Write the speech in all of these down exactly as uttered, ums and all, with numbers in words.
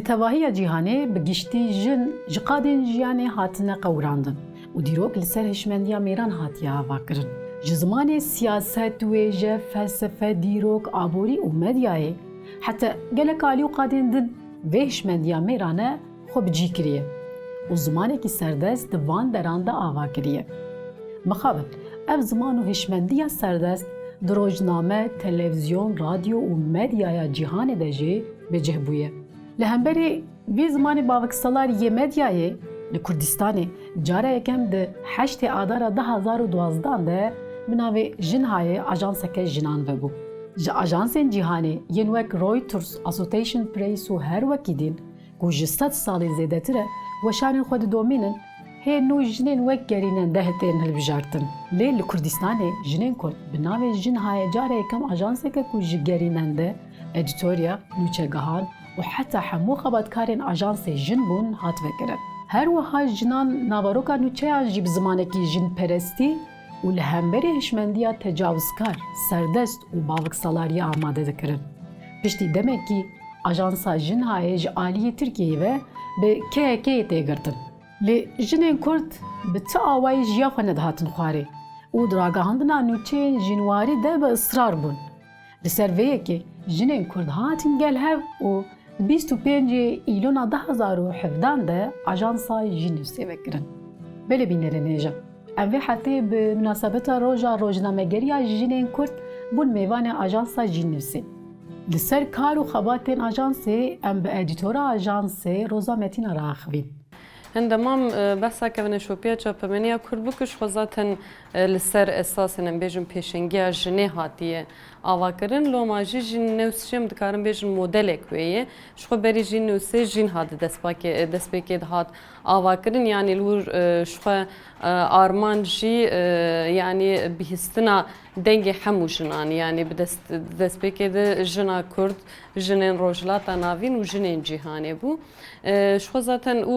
Tevahiya cîhanê bi giştî jin ji qadên jiyanê hatine qewirandin û dîrok li ser hişmendiya mêran hatiye avakirin. Ji zimanê siyaset, wêje, felsefe, dîrok, aborî û medyayê heta gelek alî û qadên din vê hişmendiya mêrane xwe bi cî kiriye û zimanekî serdest di van deran de ava kiriye. Mixabin, ev ziman û hişmendiya serdest di rojname, televîzyon, radyo û medyaya cîhanê de jî bi cih bûye. Li hemberî vî zimanê baviksalar yê medyayê li Kurdistanê cara yekem di heştê Adara du hazar û duwazdeh de bi navê Jinhayê ajanseke jinan vebû. Ji ajansên cîhanê yên wek Reuters, Association Press û her wekî din ku ji sed salî zêdetir e weşanên xwe didomînin, hê nû jinên wek gerînende tên hilbijartin. Lê li Kurdistanê jinên Kurd bi navê Jinhayê cara yekem ajanseke ku ji gerînende, edîtorya, nûçegihan û heta hemû xebatkarên ajansê jin bûn hat vekirin. Her wiha jinan naveroka nûçeyan jî bi zimanekî jinperestî û li hemberî hişmendiya tecawizkar, serdest û baviksalariyê amade dikirin. Piştî demekî ajansa Jinhayê ji aliyê Tirkiyeyê ve bi K H K'yê tê girtin. Lê jinên Kurd bi ti awayî ji ya xwe nedihatin xwarê û di ragihandina nûçeyên jînwarî de bi israr bûn. Li ser vê yekê jinên Kurd hatin gel hev û bîst û pêncê Îlona du hazar û hevdeh de ajansa Jinewsê vekirin. Belê bînerên hêja, em vê hefteyê bi minasebeta Roja Rojnamegeriya Jinên Kurd bûn mêvanê ajansa Jinewsê. Li ser kar û xebatên ajansê em bi edîtora ajansê Roza Metîna re axivîn. Hinde mam, e, behsa kevneşopiya çapemeniya Kurd bike, ji xwe zaten, e, li ser esasên, em bêjin, pêşengiya jinê hatiye avakirin. Loma jî Jinnews jî em dikarin bêjin modelek wê ye. Ji xwe berî Jinnewsê Jinha di destpakê, e, destpêkê dihat avakirin. Yanî li wir, e, ji xwe, e, armanc jî, e, yanî bihîstina dengê hemû jinan, yanî bi dest, destpêkê de jina Kurd, jinên Rojhilata Navîn û jinên cîhanê bû. E, ji xwe zaten û,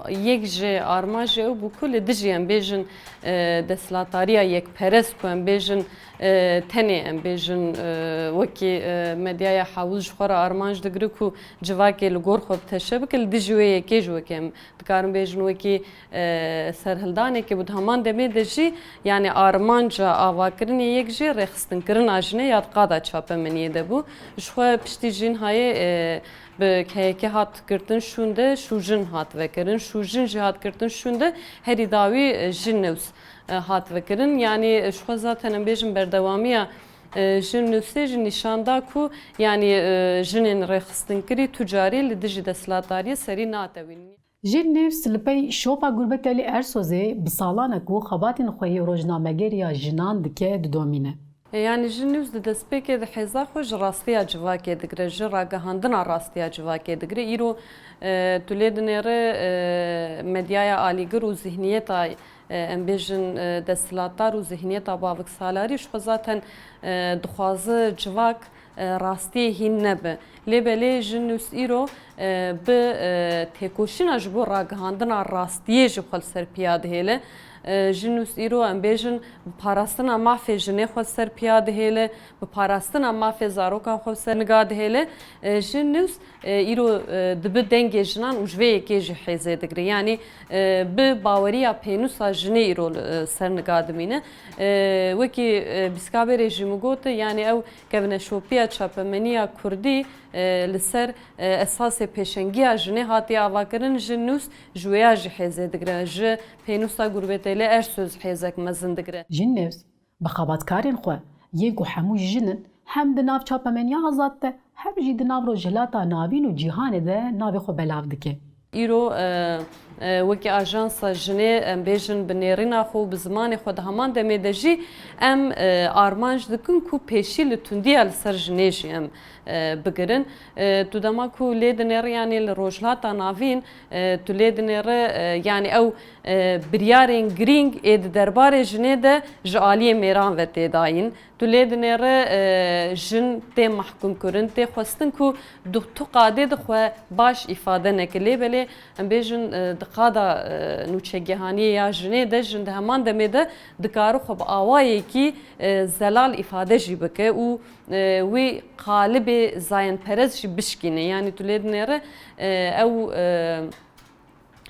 e, yek ji armanjê ew bû ku li dijî, em bêjin, e, desthilatdariya yekperest, ku em bêjin, e, tenê, em bêjin, e, wekî, e, medyaya hewil ji xwe re armanc digire ku civakê li gor xwe bi teşe bike, li dijî wê yekê jî wekî em dikarin bêjin wekî, e, serhildanekê bû. Di heman demê de jî, yanî armanca avakirinê yek jî rêxistinkirina jinê ya di qada çapemeniyê de bû. Ji xwe piştî Jinhayê, e, bi K H K hat girtin şûnde, Şûjin hat vekirin. Şûjin jî hat girtin şûnde, herî dawî, e, Jinnews, e, hat vekirin. Yanî, e, ji xwe zaten em bêjin berdewamiya, e, Jinnewsê jî nîşan da ku, yanî, e, jinên rêxistinkirî tu carî li dijî desthilatdariyê serî natewînin. Jinnews li pey şopa Gurbeteli Ersozê bi salan e ku xebatên xwe yê rojnamegeriya jinan dike, didomîne. E, yanî Jinnews di destpêkê de hêza xwe ji rastiya civakê digire, ji ragihandina rastiya civakê digire. Îro, e, tu lê dinêre, e, medyaya alîgir û zihniyeta, e, em bêjin, e, desthilatdar û zihniyeta baviksalarî ji xwe zaten, e, dixwaze civak, e, rastiyê hîn nebe. Lê belê Jinnews îro, e, bi, e, têkoşîna ji bo ragihandina rastiyê jî xwe li ser piya dihêle. E, Jinnews îro, em bêjin, bi parastina mafê jinê xwe li ser piya dihêle, bi parastina mafê zarokan xwe li ser niga dihêle. E, Jinnews, e, îro, e, dibi dengê jinan û ji vê yekê jî hêzê digire. Yanî, e, bi baweriya pênûsa jinê îro, e, ser niga dimîne. E, wekî, e, Bîskabêrê jî min got, yanî ew kevneşopiya çapemeniya Kurdî, e, li ser, e, esasê pêşengiya jinê hatiye avakirin, Jinnews ji wêya jî hêzê digire, ji pênûsa Gurbeteli Ersoz hêzek mezin digire. Jinnews bi xebatkarên xwe, yên ku hemû jin in, hem di nav çapemeniya azad de, hem jî di nav Rojhilata Navîn û cîhanê de navê xwe belav dike. Îro, e, e, wekî ajansa jinê, em bêjin, bi nêrîna xwe û bi zimanê xwe di heman demê de jî em, e, armanc dikin ku pêşî li tundiya li ser jinê jî em, e, bigirin. E, tu dema ku lê dinêrî, yanî li Rojhilata Navîn, e, tu lê dinêrî, e, yanî ew, e, biryarên girîng ê di derbarê jinê de ji aliyê mêran ve tê dayîn. Tu lê dinêre, e, jin tê mehkûmkirin, tê xwestin ku du-, tu qadê de xwe baş îfade neke. Lê belê em bêjin, e, di qada, e, nûçegihaniyê ya jinê de jin di heman demê de dikare xwe bi awayekî, e, zelal îfade jî bike û, e, wî qalibê zayendperest jî bişkîne. Yanî tu lê dinêre, e, ew, e,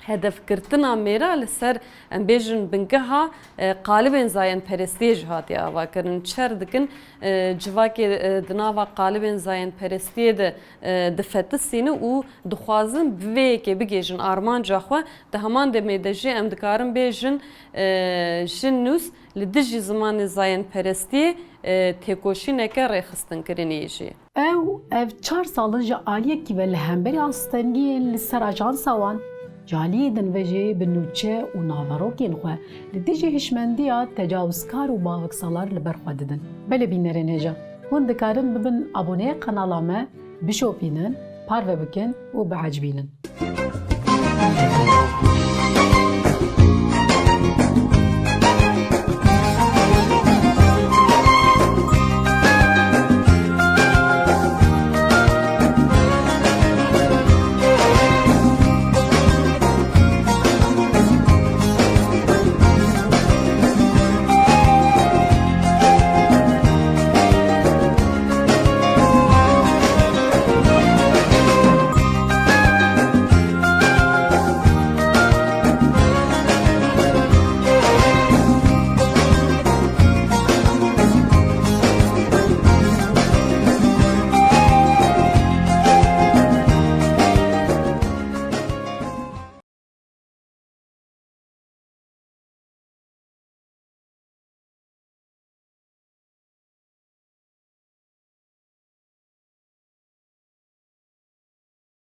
hedefgirtina mêra li ser, em bêjin, bingeha, e, qalibên zayendperestiyê jî hatiye avakirin. Çer dikin, e, civakê, e, di nava qalibên zayendperestiyê de, e, difetisîne û dixwazin bi vê yekê bigihîjin armanca xwe. Di heman demê de jî em dikarin bêjin, e, jin nûs li dijî zimanê zayendperestiyê, e, têkoşîneke rêxistinkirinê jî. Ew, ev çar sal in ji aliyekî ve li hemberî astengiyên li ser ajansa wan, ji aliyê din ve jî bi nûçe û naverokên xwe li dijî hişmendiya tecawizkar û baviksalar li ber xwe didin. Belê bînerên hêja, hûn dikarin bibin aboneyê qenala me, bişopînin, parve bikin û biecibînin.